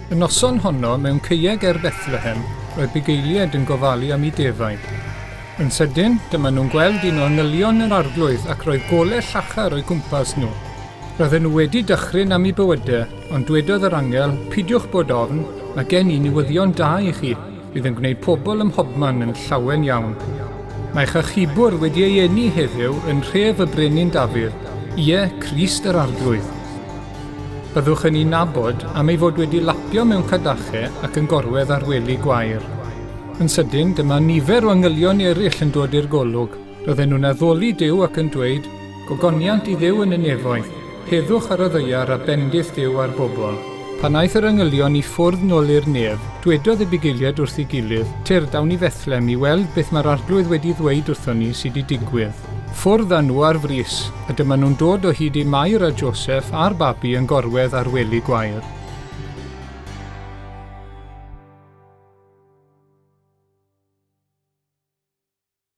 Y noson honno, mewn caeau ger Bethlehem, roedd bugeiliaid yn gofalu am eu defaid. Yn sydyn, dyma nhw'n gweld un o angylion yr Arglwydd ac roedd golau llachar o'u cwmpas nhw. Roedden nhw wedi dychryn am eu bywydau, ond dwedodd yr angel, Pidiwch bod ofn, mae gen i newyddion da i chi, fydd yn gwneud pobl ym mhobman yn llawen iawn. Mae'ch achubwr wedi ei eni heddiw yn nhref y Brenin Dafydd, ie, Crist yr Arglwydd. Byddwch yn ei nabod am ei fod wedi lapio mewn cadache ac yn gorwedd ar wely gwair. Yn sydyn, dyma nifer o angylion eraill yn dod i'r golwg. Roedden nhw'n addoli Duw ac yn dweud, Gogoniant i Dduw yn y nefoedd, heddwch ar y ddaear a bendith Duw ar bobl. Pan aeth yr angylion i ffwrdd nôl i'r nef, dwedodd y bugeiliaid wrth ei gilydd, Tyrd, awn i Fethlem i weld beth mae'r Arglwydd wedi ddweud wrthon ni sy 'di digwydd. Ffwrdd â nhw ar frys, a dyma nhw'n dod o hyd i Mair a Joseff a'r babi yn gorwedd ar wely gwair.